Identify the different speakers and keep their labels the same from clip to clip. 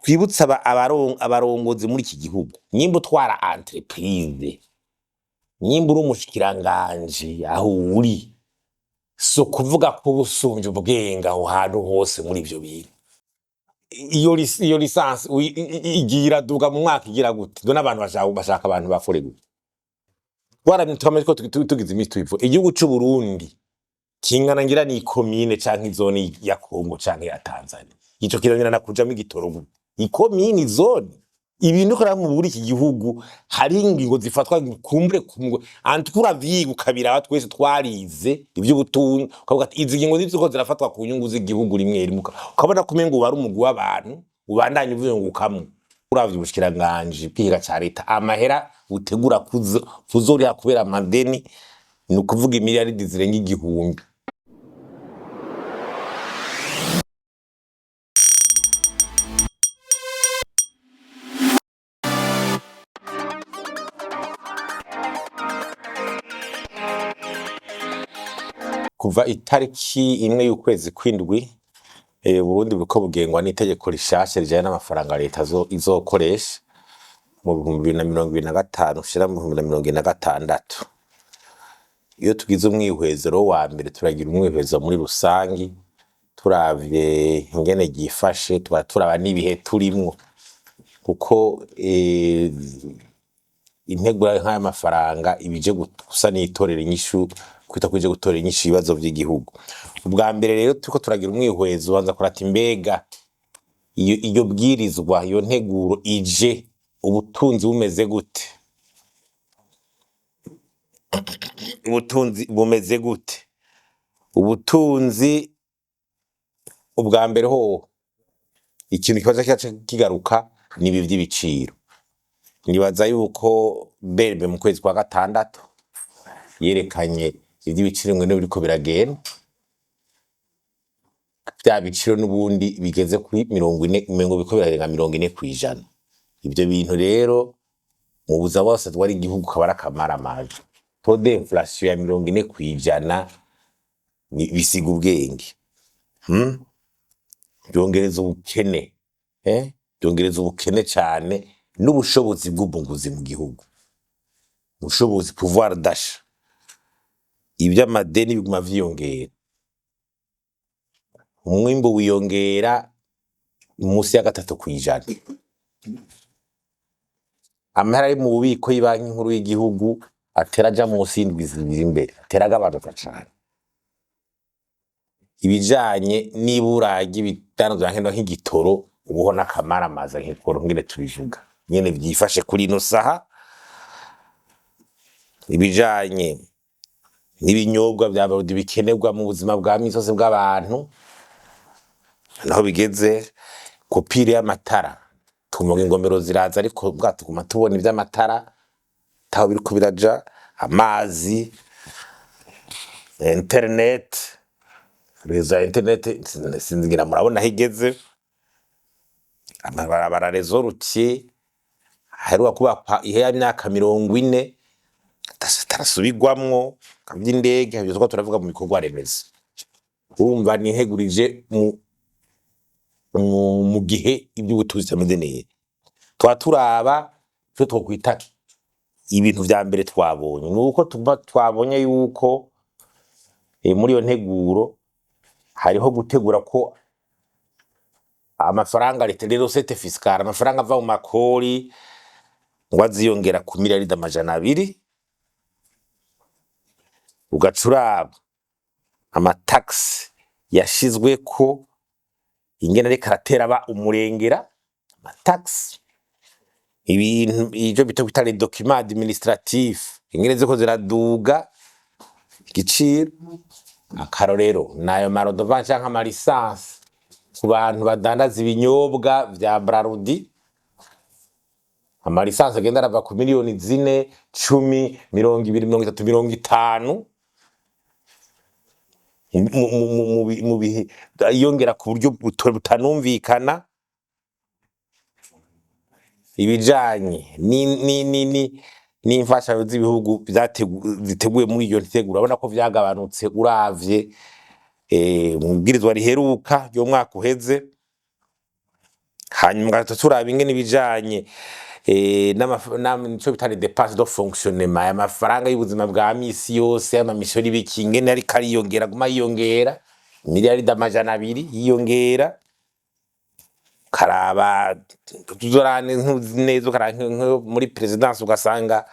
Speaker 1: Twibutse abarongozi muri iki gihugu, nyimba utwara entreprise, nyimba uri umushikiranganji, aho uri so kuvuga ko uba usumvye ubwenge aho hantu hose muri ivyo bintu. Iyo licence igiye iraduga mu mwaka igira gute? None abantu bashaka abantu bakore gute? Twaramye twamaze ko tugize imisi tubivuga. Igihugu c'u Burundi kingana ngira ni ikomine canke izone ya Kongo canke ya Tanzania. Ico kiranirana kujamwo igitoro gute? Ikomine, zone, ibintu ukora muri iki gihugu, hari ingingo zifatwa kumbure kumwe antu uravyiga ukabiraba. Twese twarize ivy'ubutunzi, ukavuga ati izi ngingo ziriko zirafatwa ku nyungu z'igihugu. Rimwe rimwe ukabona ko umengo wari umugwi w'abantu ubandanya uvuyungukamwo. Uravye ubushikiranganji bw'ikiga ca leta, amahera butegura kuzoriha kubera amadeni, ni ukuvuga imiliyaridi zirenga 1000. Kuva itariki 1 y'ukwezi kw'indwi, Burundi buriko bugengwa n'itegeko rishasha rijanye n'amafaranga leta izokoresha mu 2025 ushira mu 2026. Iyo tugize umwihwezo rero wa mbere, turagira umwihwezo muri rusangi, turavye ingene ryifashe, tuba turaba n'ibihe turimwo, kuko integura nk'aya mafaranga ibije gusa n'itorera inyishu, kwita kwije gutorera inyishu ibibazo vy'igihugu. Ubwa mbere rero turiko turagira umwihwezo, ubanza kurata imbega iyo bwirizwa, iyo nteguro ije ubutunzi bumeze gute? Ubutunzi bumeze gute? Ubutunzi ubwa mbere ho, ikintu kibaza kigaca kigaruka ni ibi vy'ibiciro. Nibaza yuko BRB mu kwezi kwa gatandatu yerekanye ivy'ibiciro ingene biriko biragenda. Vya biciro n'ubundi bigeze kuri 40, umengo biriko birarenga 40%. Ivyo bintu rero mu buza bwose twari igihugu kaba ari akamaramaza. Taux d'inflation ya 40% bisiga ubwenge. Byongereza ubukene, Byongereza ubukene cane n'ubushobozi bw'ubunguzi mu gihugu. Ubushobozi, pouvoir d'achat. Ivy'amadeni biguma vyiyongera. Umwimbu wiyongera musi ya 3%. Amahera ari mu bubiko y'ibanki nkuru y'igihugu atera aja musi y'indwi 2 imbere, atera agabanuka cane. Ibijanye n'ibura ry'ibidandazwa nkenerwa nk'igitoro, ubuho n'akamaramaza nk'ikoro ngene tubivuga, nyene vyifashe kuri ino saha. Ibijanye n'ibinyobwa vya Brarudi bikenerwa mu buzima bwa misi yose bw'abantu, naho bigeze. Coupure y'amatara, tumva ingomero ziraza, ariko bwa tuguma tubona ivy'amatara ataho biriko biraja. Amazi, internet, réseau ya internet sinzi, murabona aho igeze. Amabarabara, réseau routier aheruka kubakwa ihera imyaka 40 atarasubirwamwo, vy'indege ivyo turiko turavuga mu bikorwa remezo. Urumva nihegurije mu gihe ivy'ubutunzi bitameze neza. Tuba turaba ico twokwita ibintu vya mbere twabonye, nuko tuba twabonye yuko muri iyo nteguro hariho gutegura ko amafaranga leta, les recettes fiscales, amafaranga ava mu makori, ngo aziyongera ku miliyaridi 200. Ugaca uraba amataxes yashizweko ingene ariko aratera aba umurengera, amataxes, ibintu ivyo bita kwita les documents administratifs, ingene ziriko ziraduga igiciro. Akarorero nayo maredevances canke amalicences ku bantu badandaza ibinyobwa vya Brarudi. Amalicences agenda arava ku miliyoni 4, 10, 20, 30, 50 mu bihe yongera ku buryo butanumvikana. Ibijanye n'imfashanyo z'ibihugu ziteguye muri iyo nteguro, urabona ko vyagabanutse uravye mu bwirizwa riheruka ry'umwaka uheze. Hanyuma gato turaba ingene ibijanye nico bita les dépenses de fonctionnement, amafaranga y'ubuzima bwa misi yose, ama missions n'ibiki, ingene ariko ariyongera, aguma yiyongera, miliyaridi 200 yiyongera. Ukaraba tuzorane neza, ukaraba nko muri présidence, ugasanga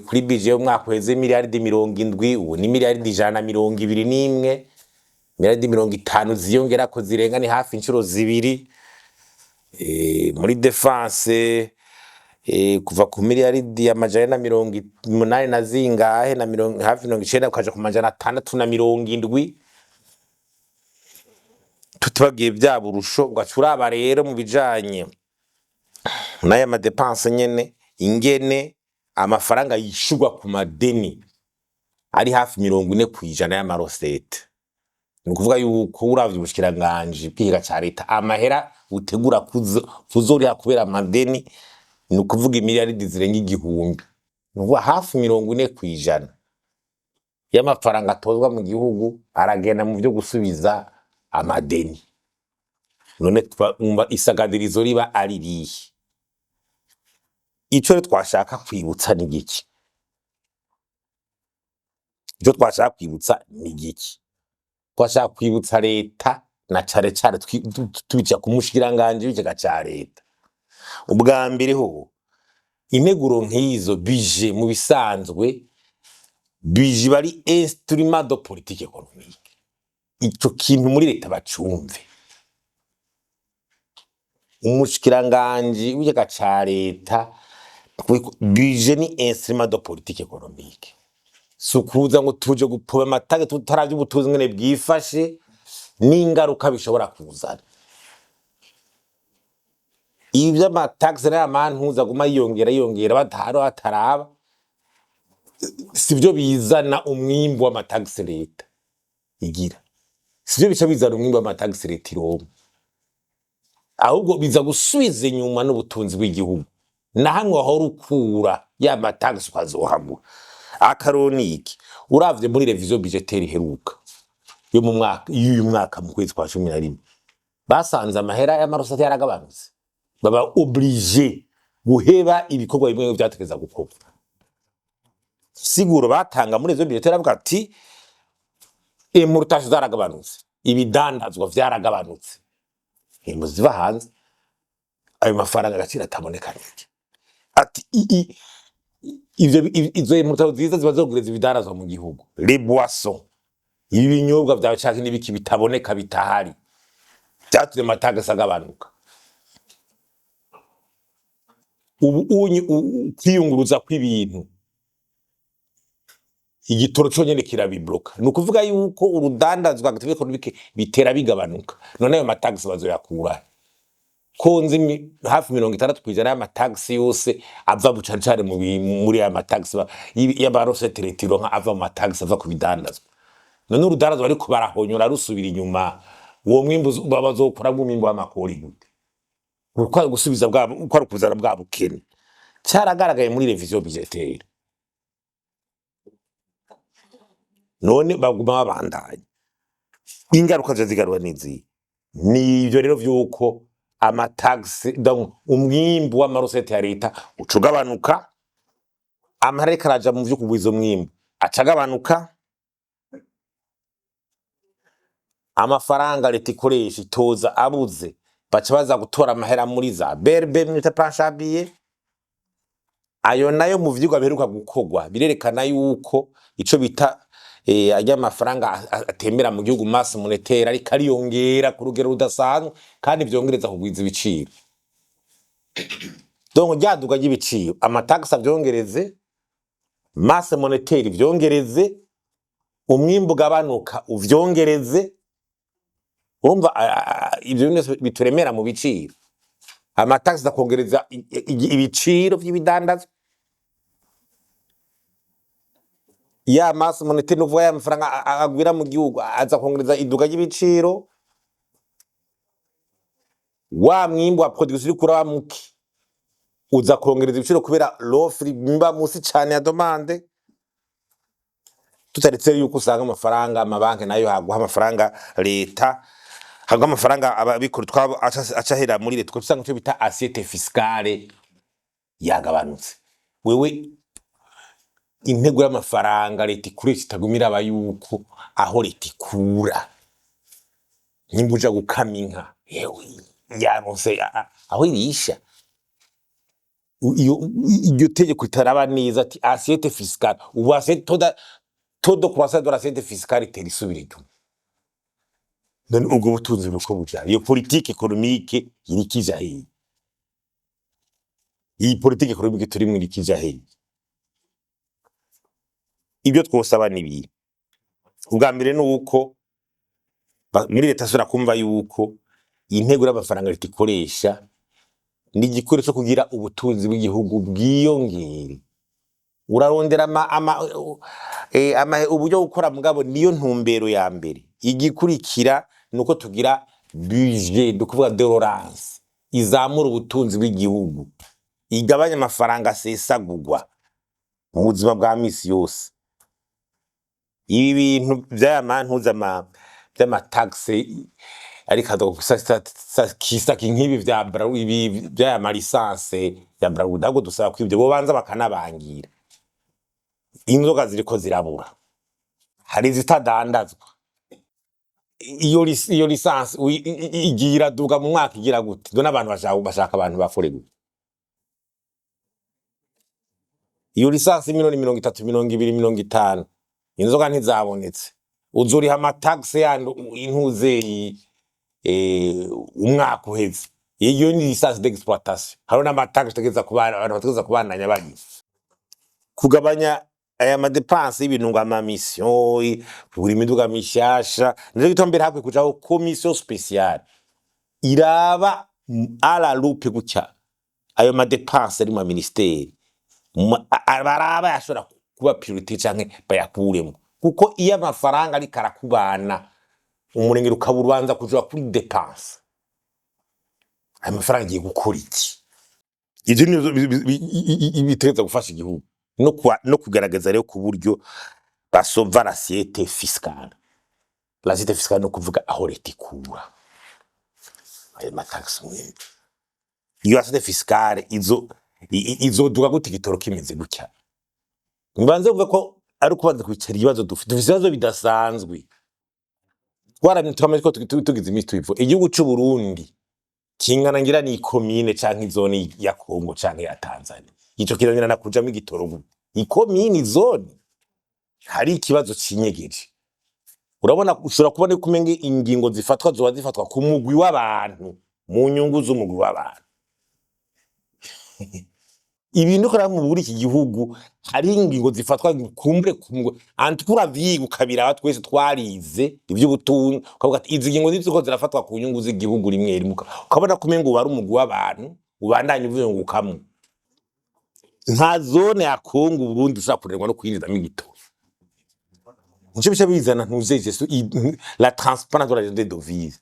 Speaker 1: kuri budget y'umwaka uheze miliyaridi 70, ubu ni miliyaridi 121, miliyaridi 50 ziyongerako, zirenga, ni hafi inshuro zibiri. Muri défense, kuva ku miliyaridi 480 na zingahe na mirongo, hafi 90, ukaja ku 670, tutibagiye bya burusho. Ugaca uraba rero mu bijanye n'aya ma dépenses nyene, ingene amafaranga yishurwa ku madeni ari hafi 40% y'ama recettes. Ni ukuvuga yuko uravye ubushikiranganji bw'ikigega ca leta, amahera butegura kuzoriha kubera amadeni, ni ukuvuga imiliyaridi zirenga 1000, ni ukuvuga hafi 40% y'amafaranga atozwa mu gihugu aragenda mu vyo gusubiza amadeni. None wumva isagadirizo riba ari rihe? Ico rero twashaka kwibutsa ni giki? Ico twashaka kwibutsa ni giki? Twashaka kwibutsa leta, na cane cane tubica ku mushikiranganji w'ikigega ca leta. Ubwa mbere ho, integuro nk'izo budget, mu bisanzwe budget iba ari instrument de politique économique. Ico kintu muri leta bacumve. Umushikiranganji w'ikigega ca leta, budget ni instrument de politique économique. Si ukuza ngo tuje gupoba ama taxes tutaravye ubutunzi ngene bwifashe n'ingaruka bishobora kuzana. Ibi vy'ama taxes n'aya mantuza aguma yiyongera yiyongera, batahari bataraba, sivyo bizana umwimbu w'ama taxes leta igira, sivyo bica bizana umwimbu w'ama taxes leta ironka, ahubwo biza gusubiza inyuma n'ubutunzi bw'igihugu, na hamwe wahora ukura ya ma taxes ukazohabura. Akaroni iki? Uravye muri révision budgétaire iheruka yo mu mwaka, y'uyu mwaka mu kwezi kwa 11, basanze amahera y'ama recettes yaragabanutse, baba obligé guheba ibikorwa bimwe vyategeza gukorwa. Siguro batanga muri izo budgétaire avuga ati importations zaragabanutse, ibidandazwa vyaragabanutse, impu ziva hanze, ayo mafaranga agaciro ataboneka niki? Ati ivyo izo importations ziza ziba zogereza ibidandazwa mu gihugu, les boissons, ibi binyobwa vyawe canke n'ibiki bitaboneka, bitahari, vyatumye ama taxes agabanuka. Ubu unyi kwiyunguruza kw'ibintu, igitoro conyene kirabibloka. Ni ukuvuga yuko urudandazwa activité économique bitera bigabanuka. None ayo ma taxes bazoyakurahe, ko nzi hafi 60% y'ama taxes yose ava cane cane muri aya ma taxes y'ama recettes leta ironka, ava mu ma taxes ava ku bidandazwa? None urudandazwa ariko barahonyora rusubira inyuma, uwo mwimbu bazokuramwo umwimbu w'amakori gute? Uko ari gusubiza bwa, uko ari ukuzana bwa bukene, caragaragaye muri révision budgétaire. None baguma babandanya, ingaruka ziba zigarura n'izihe? Ni ivyo rero vy'uko ama taxes, donc umwimbu w'ama recettes ya leta uca ugabanuka, amahera ariko araja mu vyo kugwiza umwimbu aca agabanuka, amafaranga leta ikoresha itoza abuze, baca baza gutora amahera muri za BRB, mwita planche à billets. Ayo nayo mu vyigwa biheruka gukorwa birerekana yuko ico bita arya mafaranga atembera mu gihugu, masse monétaire, ariko ariyongera ku rugero rudasanzwe, kandi vyongereza kugwiza ibiciro. Donc ryaduga ry'ibiciro, ama taxes avyongereze, masse monétaire ivyongereze, umwimbu ugabanuka uvyongereze. Urumva ivyo bintu vyose bituremera mu biciro. Ama taxes akongereza ibiciro vy'ibidandazwa, ya masse monétaire, nukuvuga ya mafaranga agwira mu gihugu, aza kongereza iduga ry'ibiciro, wa mwimbu wa production uriko uraba muke uza kongereza ibiciro kubera l'offre imba musi cane ya demande. Tutaretse yuko usanga amafaranga amabanki nayo haguha amafaranga leta, Habwo amafaranga ababikora twabo aca ahera muri leta, usanga ico bita assiette fiscale yagabanutse. Wewe intego y'amafaranga leta ikoresha itaguma iraba yuko aho leta ikura, nimba uja gukama inka, yewe yaronse aho irisha. Iyo iryo tegeko ritaraba neza ati assiette fiscale, ubu assiette taux de croissance de l'assiette fiscale itera isubira inyuma. None ubwo butunzi buriko buja, iyo politique économique iriko ija hehe? Iyi politique économique turimwo iriko ija hehe? Ibyo twosaba ni ibi: ubwa mbere ni uko muri leta asubira kumva yuko intego y'amafaranga leta ikoresha ni igikoresho kugira ubutunzi bw'igihugu bwiyongere. Urarondera ama uburyo bwo gukora, mugabo niyo ntumbero ya mbere. Igikurikira ni uko tugira budget, ni ukuvuga de relance, izamura ubutunzi bw'igihugu, igabanya amafaranga asesagurwa mu buzima bwa misi yose. Ibi bintu vy'aya mantuza vy'ama taxes, ariko kisaki nk'ibi vya ibi vy'aya ma licences ya Brarudi, ahubwo dusaba ko ivyo bobanza bakanabangira. Inzoga ziriko zirabura, hari izitadandazwa. Iyo licence igiye iraduga mu mwaka igira gute? None abantu bashaka abantu bakore gute? Iyo licence 30 miliyoni, 20, 50, inzoga ntizabonetse, uzoriha ama taxes yandi intuzeyi umwaka uheze. Iyo ni licence d'exploitation, hariho n'ama taxes utegereza kubana, abantu bategereza kubandanya bariha. Kugabanya aya ma dépenses y'ibintu ngo ama missions, kugura imiduga mishasha. Nico gituma mbere hakwiye kujaho commission spéciale iraba à la loupe gutya ayo ma dépenses ari mu ministeri, baraba yashobora kuba priorité canke bayakuremo, kuko iyo amafaranga ariko arakubana umurengero ukaba ubanza kuja kuri dépense, ayo mafaranga agiye gukora iki? Ivyo nivyo bitegerezwa gufasha igihugu no kugaragaza rero ku buryo basova l'assiette fiscale. L'assiette fiscale no kuvuga aho leta ikura ayo ma taxes mwene. Iyo assiette fiscale izo izoduga gute igitoro kimeze gutya? Mbanze kuvuga ko ari ukubanza kwicara ibibazo dufite. Dufite ibibazo bidasanzwe, twaramye twamaze ko tugize iminsi tubivuga. Igihugu c'u Burundi kingana ngira ni ikomine canke izone ya Kongo canke ya Tanzania. Ico kiranirana kujamwo igitoro gute? Ikomine, zone, hari ikibazo cinyegeje. Urabona, ushobora kubona ko umenga ingingo zifatwa zoba zifatwa ku mugwi w'abantu, mu nyungu z'umugwi w'abantu. Ibintu kora muri iki gihugu, hari ingingo zifatwa kumbure ku mugwi antuka. Uravyiga ukabiraba, twese twarize ivy'ubutunzi, ukavuga ati izi ngingo ziriko zirafatwa ku nyungu z'igihugu. Rimwe rimwe ukabona ko umenga uba ari umugwi w'abantu ubandanya uvungukamwo. Nta zone ya Kongo Burundi ushobora kurerwa no kwinjizamwo igitoro. Nico bica bizana ntuzeje la transparence de la gestion des devises.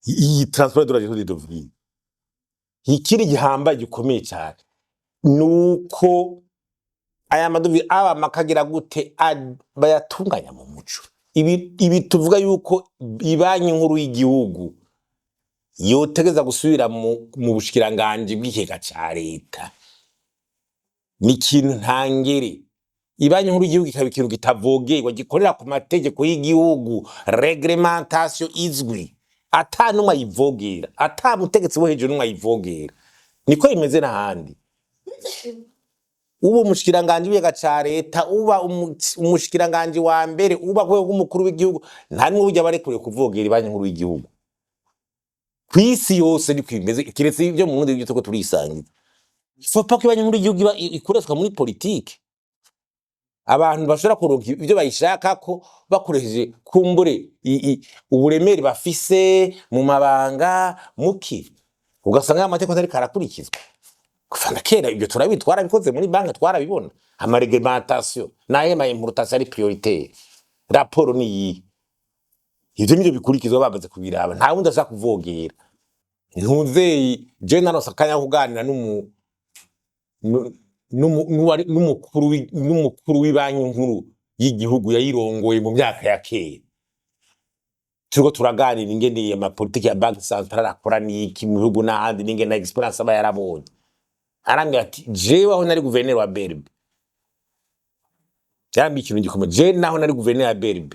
Speaker 1: Iyi transparence de la gestion des devises, ikindi gihambaye gikomeye cyane nuko aya ma devises aba makagira gute bayatunganya mu muco. Ibi tuvuga yuko ibanki nkuru y'igihugu yotegeza gusubira mu bushikiranganji bw'ikigega ca leta ni ikintu ntangere. Ibanki nkuru y'igihugu ikaba ikintu kitavogerwa, gikorera ku mategeko y'igihugu, réglementation izwi, ata n'umwe ayivogera, ata mutegetsi wo hejuru n'umwe ayivogera. Niko bimeze n'ahandi. Uba umushikiranganji w'ikigega ca leta, uba umushikiranganji wa mbere, uba ku rwego rw'umukuru w'igihugu, nta n'umwe burya barekuriwe kuvogera ibanki nkuru y'igihugu. Kw'isi yose niko bimeze, kiretse ibyo mu Burundi turiko turisangiza. Faut pas ko ibanki nkuru y'igihugu iba ikoreshwa muri politike, abantu bashobora kuronka ibyo bayishakako bakoresheje kumbure uburemere bafise mu mabanga muki, ugasanga amategeko atariko arakurikizwa. Kuva na kera ibyo turabizi, twarabikoze muri banki, twarabibona. Ama réglementations n'ayo ma importations ari prioritaire, raporo ni iyi, ivyo nivyo bikurikizwa bamaze kubiraba, nta wundi ashaka kuvogera. Ntuzeyi je naronse akanya ko kuganira n'umukuru w'ibanki nkuru y'igihugu yayirongoye mu myaka ya kera. Turiko turaganira ingene amapolitiki ya Banque Centrale akora n'iki mu bihugu n'ahandi, n'ingene expérience aba yarabonye. Arambwira ati: "Jewe aho nari guverineri wa BRB," yarambwiye ikintu gikomeye, "jewe naho nari guverineri wa BRB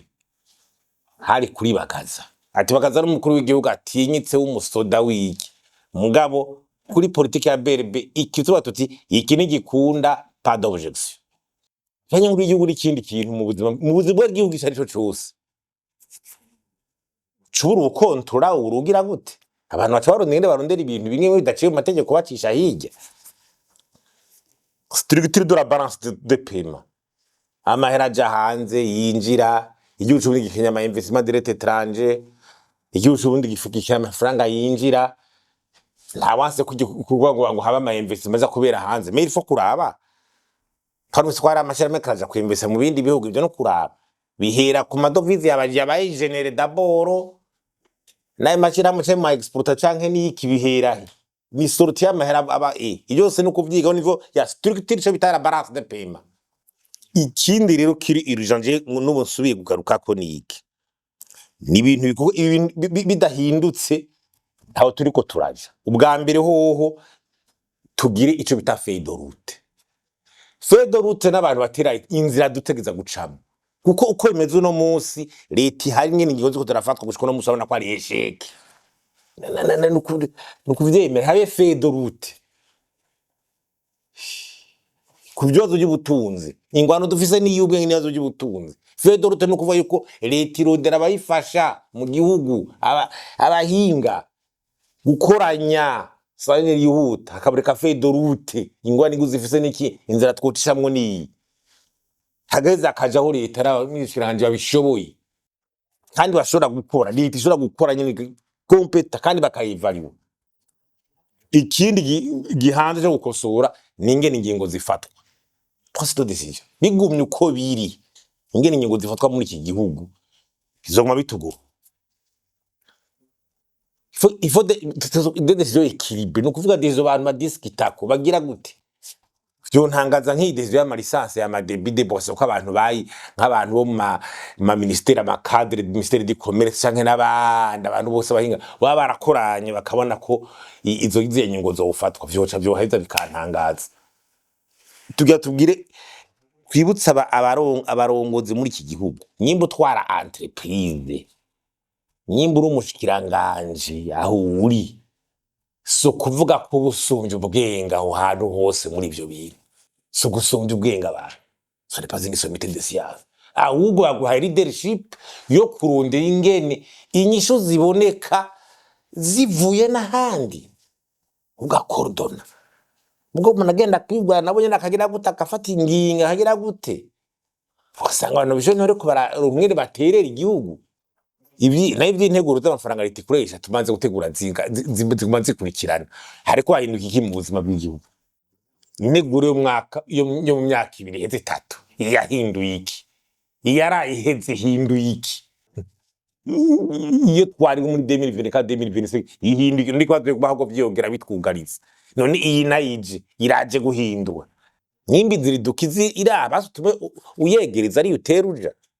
Speaker 1: hari kuri Bagaza." Ati: "Bagaza n'umukuru w'igihugu atinyitse w'umusoda w'iki, mugabo kuri politiki ya BRB iki tuba tuti iki ntigikunda, pas d'objection." Banki nkuru y'igihugu n'ikindi kintu mu buzima bw'igihugu ico arico cose cubura ubukontora urugira gute, abantu baca barondera ingene barondera ibintu bimwe bidaciye mu mategeko, bacisha hirya. Structure de la balance de paiement, amahera aja hanze yinjira, igihugu c'Uburundi gikenya ama investissement direct étranger, igihugu c'Uburundi gikenya amafaranga yinjira. Ntawanse kuvuga ngo habe ama investissement aza kubera hanze, mais il faut kuraba kandi ko hari amashirahamwe akaja kwinvesta mu bindi bihugu. Ivyo no kuraba bihera ku madovize yabaye généré d'abord n'ayo mashirahamwe canke mu exporta canke n'iki, bihera he? Ni sortie y'amahera aba ivyo byose ni ukuvyigaho niveau ya structure, ico bita la balance de paiement. Ikindi rero kiri urgent, je n'ubu nsubiye kugarukako, ni iki: ni ibintu ibintu bidahindutse ntaho turiko turaja. Ubwa mbere hoho tugire ico bita feuille de route. Feuille de route n'abantu batera inzira dutegeza gucamo, kuko uko bimeze uno munsi, leta ihari nyene, ingingo ziko zirafatwa gushika uno munsi urabona ko ari échec. Ni ukuvyemera, habe feuille de route ku bibazo by'ubutunzi. Ingwano dufise n'iy'ubwenge n'ibibazo by'ubutunzi. Feuille de route ni ukuvuga yuko leta irondera abayifasha mu gihugu, abahinga, gukoranya sanye yihuta, hakaboneka feuille de route. Ingwano iguzi ifise niki, inzira twocishamwo niyi, hageze hakajaho leta n'abamishikiranganji babishoboye kandi bashobora gukora, leta ishobora gukora nyene compétente kandi bakayivaliwa. Ikindi gihanze cyo gukosora ni ingene ingingo zifatwa, prise de décision. Bigumye uko biri, ingene ingingo zifatwa muri iki gihugu bizoguma bitugora. Il faut des décisions équilibrées, ni ukuvuga décision abantu badiskitako bagira gute. Vyontangaza nk'iyi décision y'ama licences ya ma débit de boissons, ko abantu bayi nk'abantu bo mu ma ministère, ama cadre du ministère du commerce canke n'abandi, abantu bose bahinga baba barakoranye bakabona ko izo iziye ngingo zofatwa, vyoca vyoheza bikantangaza. Tugira tubwire, twibutse abarongozi muri iki gihugu: nyimba utwara entreprise, nyimba uri umushikiranganji aho uri, so kuvuga ko uba usumbya ubwenge aho hantu hose muri ivyo bintu, si ugusumbya ubwenge abantu, ce n'est pas une sommité de science, ahubwo baguhaye leadership yo kurondera ingene inyishu ziboneka zivuye n'ahandi, ugakordona. Ubwo umuntu agenda kwigwana nabo nyene akagira gute, agafata ingingo akagira gute, ugasanga abantu bishoboye ntibariko barumwere baterera igihugu. Ibi nayo ivy'integuro z'amafaranga leta ikoresha tumaze gutegura ziguma zikurikirana, hariko hahinduka iki mu buzima bw'igihugu? Integuro y'umwaka yo mu myaka 2 iheze, 3, yahinduye iki? Iyaraye iheze ihinduye iki? Iyo twari muri 2024, 2025 ihinduye iki? Niko ahubwo vyongera bitwugariza. None iyi nayo ije iraje guhindura nimba inzira idukiza iraba, utume uyegereza ariyo utera uja.